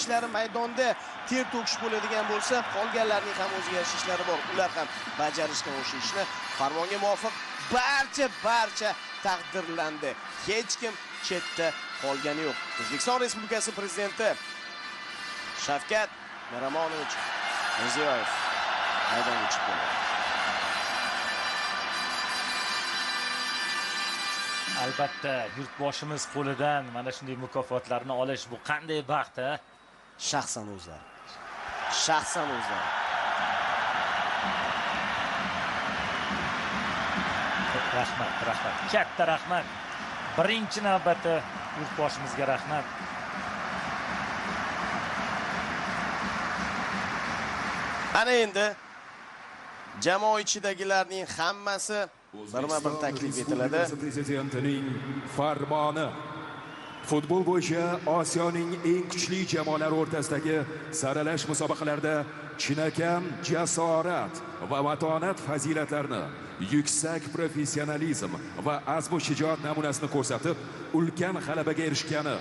ishlari maydonda ter to'kish bo'ladigan bo'lsa, qolganlarning ham o'ziga yarasha ishlari bor. Ular ham bajarishgan o'sha ishni. Farmonga muvofiq barcha taqdirlandi. Hech kim chetda qolgani yo'q. O'zbekiston Respublikasi Prezidenti Shavkat Miromonovich Mirziyoyev maydonga chiqdi. Albatta, yurtboshimiz qo'lidan mana shunday mukofotlarni olish bu qanday baxt, a? Shaxsan o'zlari. Shaxsan o'zlari. Rahmat, rahmat. Katta rahmat. Birinchi navbatda yurtboshimizga rahmat. Ana endi jamoa ichidagilarning hammasi birma-bir taklif etiladi. Prezidentining farmoni. Futbol bo'yicha Osiyoning eng kuchli jamoalari o'rtasidagi saralash musobaqalarida chinakam jasorat va matonat fazilatlarini, yuksak professionalizm va azmu shijoat namunasini ko'rsatib, ulkan g'alabaga erishgani,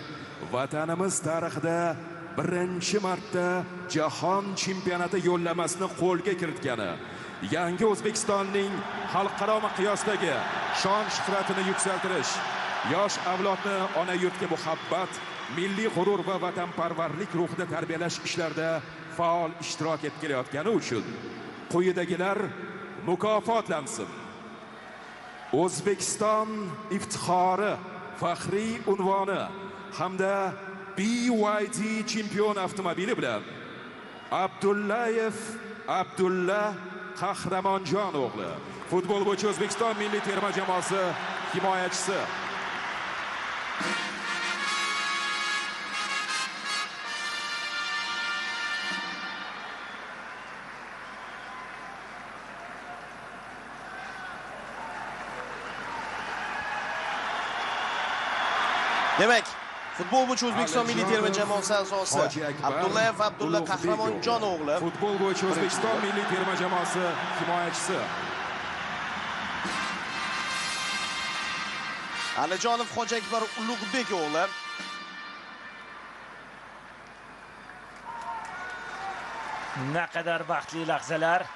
vatanimiz tarixida birinchi marta jahon chempionati yo'llanmasini qo'lga kiritgani, yangi O'zbekistonning xalqaro miqyosdagi shon-shuhratini yuksaltirish, yosh avlodni ona yurtga muhabbat, milliy g'urur va vatanparvarlik ruhida tarbiyalash ishlarida faol ishtirok etib kelayotgani uchun quyidagilar mukofotlansin. O'zbekiston iftixori faxriy unvoni hamda BYD chempion avtomobili bilan Abdullayev Abdulla Qahramonjon o'g'li, futbol bo'yicha O'zbekiston milliy terma jamoasi himoyachisi. Demak, futbol bo'yicha O'zbekiston milliy terma jamoasi a'zosi Abdullayev Abdulla Qahramonjon o'g'li, futbol bo'yicha O'zbekiston milliy terma jamoasi himoyachisi. Alijonov Hoji Akbar Ulug'bek o'g'li. Naqadar baxtli lahzalar.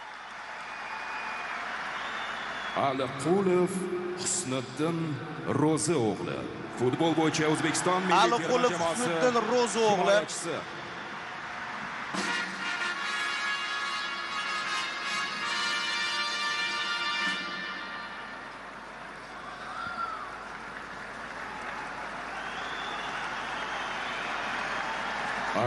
Aliqulov Husniddin Ro'zi o'g'li, futbol bo'yicha O'zbekiston milliy terma jamoasi Husniddin Ro'zi o'g'li.